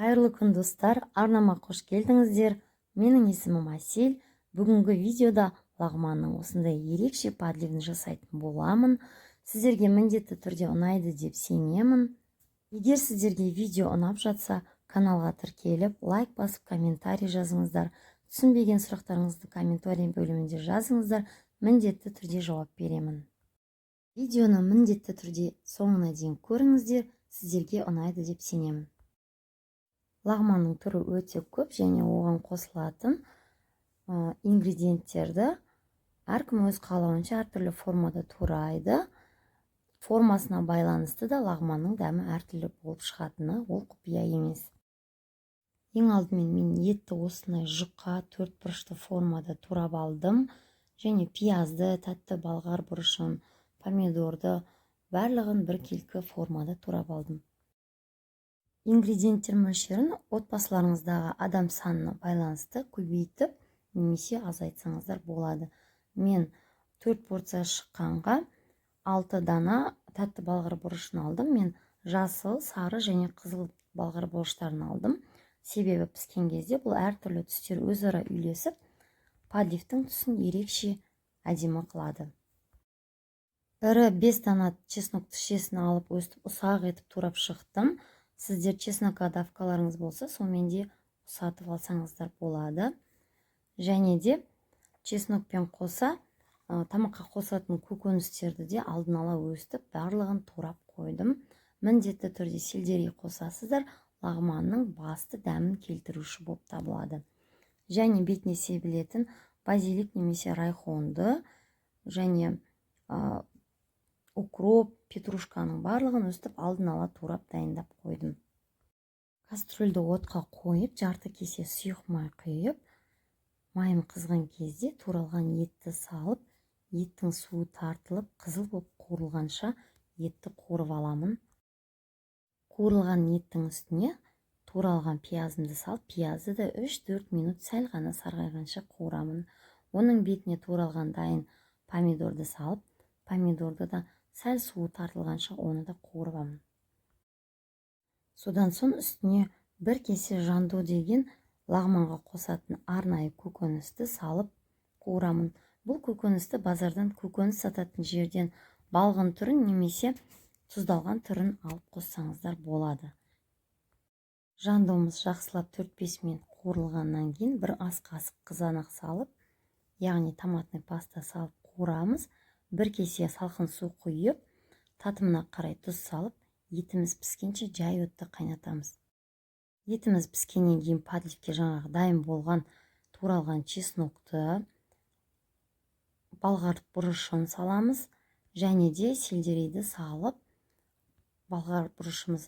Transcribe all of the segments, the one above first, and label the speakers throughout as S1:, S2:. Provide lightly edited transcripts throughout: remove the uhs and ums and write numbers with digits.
S1: Қайырлы күн, достар! Арнама қош келдіңіздер! Менің есімім Әсел. Бүгінгі видеода лағманның осындай ерекше подливін жасайтын боламын. Сіздерге міндетті түрде ұнайды деп сенемін. Егер сіздерге видео ұнап жатса, каналға тіркеліп, лайк басып, комментарий жазыңыздар. Түсінбеген сұрақтарыңызды комментарий бөлімінде жазыңыздар, міндетті түрде жауап беремін. Видеоны міндетті түрде соңына дейін көріңіздер, сіздерге ұнайды деп сенемін. Лағманның түрі өте көп және оған қосылатын ингредиенттерді әркім өз қалауынша әртүрлі формада турайды. Формасына байланысты да лағманның дәмі әртүрлі болып шығатыны ол құпия емес. Ең алдымен мен етті осындай жұқа төрт бұрышты формада турап алдым және пиязды, тәтті болғар бұрышын, помидорды, барлығын біркелкі формада турап алдым. Ингредиенттер мөлшерін отбасыларыңыздағы адам санына байланысты көбейтіп немесе азайтсаңыздар болады. Мен төрт порция шыққанға алты дана тәтті болғар бұрышын алдым. Мен жасыл, сары және қызыл болғар бұрыштарын алдым, себебі піскен кезде бұл әртүрлі түстер өзара үйлесіп, подливтің түсін ерекше әдемі қылады. Ірі 5 дана чеснок тісшесін алып, өстіп ұсақ етіп турап шықтым. Сіздер чеснокодавкаларыңыз болса, сонымен де ұсатып алсаңыздар болады. Және де чеснокпен қоса тамаққа қосатын көкөністерді де алдын ала өстіп барлығын турап қойдым. Міндетті түрде сельдерей қосасыздар, лағманның басты дәмін келтіруші болып табылады. Және бетіне себілетін базилик немесе райхонды және укроп, петрушканың барлығын өстіп алдын ала турап, дайындап қойдым. Кастрюльді отқа қойып, жарты кесе сұйық май құйып, майым қызған кезде туралған етті салып, еттің суы тартылып, қызыл болып қуырылғанша етті қуырып аламын. Қуырылған еттің үстіне туралған пиязымды салып, пиязды да 3-4 минут сәл ғана сарғайғанша қуырамын. Оның бетіне туралған дайын помидорды салып, помидорды да сәл суы тартылғанша оны да қуырамын. Содан соң үстіне бір кесе жандо деген лағманға қосатын арнайы көкөністі салып қуырамын. Бұл көкөністі базардан, көкөніс сататын жерден балғын түрін немесе тұздалған түрін алып қоссаңыздар болады. Жандомыз жақсылап 4-5 минут қуырылғаннан кейін бір ас қасық қызанақ салып, яғни томатный паста салып қуырамыз. Бір кесе салқын су құйып, татымына қарай тұз салып, етіміз піскенше жай отта қайнатамыз. Етіміз піскеннен кейін подливке жаңағы дайын болған туралған чеснокты, болғар бұрышын саламыз және де сельдерейді салып, болғар бұрышымыз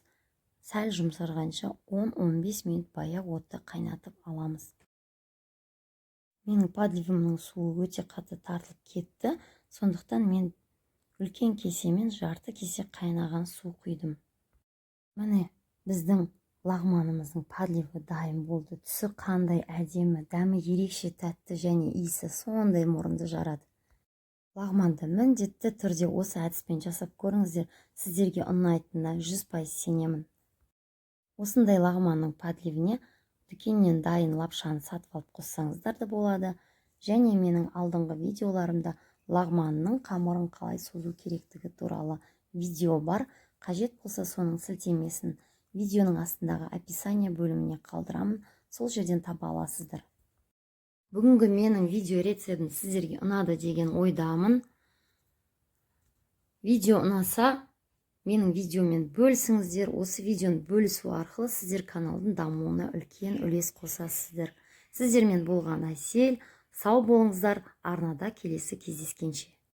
S1: сәл жұмсарғанша 10-15 минут баяу отта қайнатып аламыз. Менің подливімнің суы өте қатты тартылып кетті, сондықтан мен үлкен кесемен жарты кесе қайнаған су құйдым. Міне, біздің лағманымыздың подливі дайын болды. Түсі қандай әдемі, дәмі ерекше тәтті және иісі сондай мұрынды жарады. Лағманды міндетті түрде осы әдіспен жасап көріңіздер, сіздерге ұнайтынына 100% сенемін. Осындай лағманның подливіне дүкеннен дайын лапшаны сатып алып қоссаңыздар да болады. Және менің алдыңғы видеоларымда лағманның қамырын қалай созу керектігі туралы видео бар. Қажет болса, соның сілтемесін видеоның астындағы описание бөліміне қалдырамын, сол жерден таба аласыздар. Бүгінгі менің видео рецептім сіздерге ұнады деген ойдамын. Видео ұнаса, менің видеомен бөлісіңіздер. Осы видеоны бөлісу арқылы сіздер каналдың дамуына үлкен үлес қосасыздар. Сіздермен болған Әсел. Сау болыңыздар, арнада келесі кездескенше!